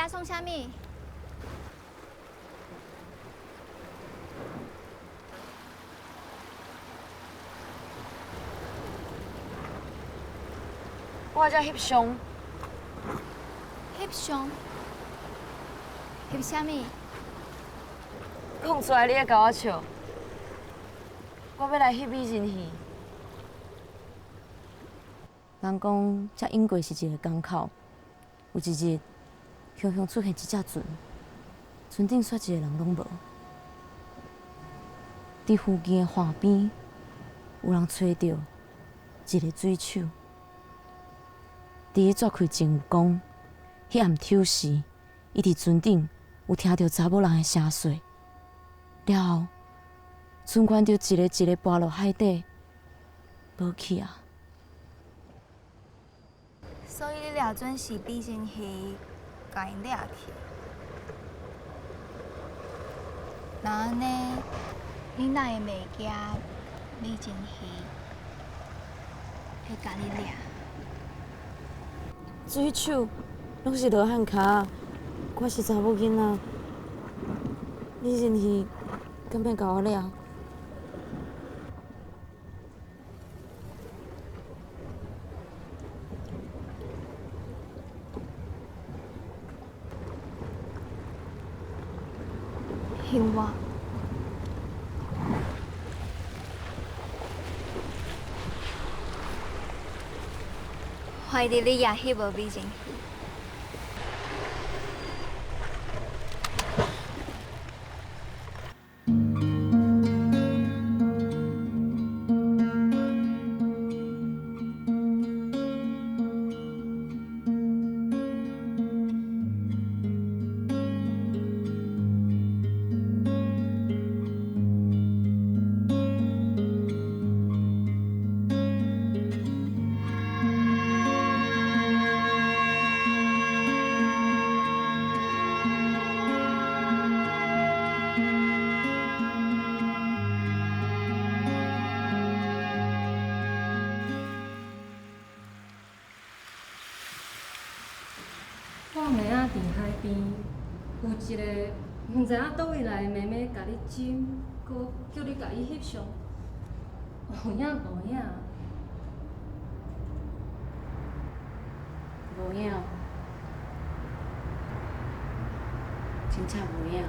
遮创啥物？我遮翕相。翕相？翕啥物？讲出来你会共我笑。我欲来翕美人鱼。人讲，这永过是一个港口。有一日，雄雄出现一只船，船顶煞一个人拢无。伫附近的岸边，有人揣著一个水手。伫伊逝去前有讲，彼暗丑时，伊伫船顶有听著查某人的声细。了后，船员就一个一个跋落海底，无去啊。所以你掠准是美人鱼，共𪜶掠去。若按呢，你哪会袂惊美人鱼会共你掠？水手拢是罗汉跤，我是查某囡仔，美人鱼敢欲共我掠？翕我。怀疑你也翕无美人鱼。我暝仔伫海边，有一个毋知影佗位来的妹妹共你斟，阁叫你共伊翕相，有影无影？无影，真正无影。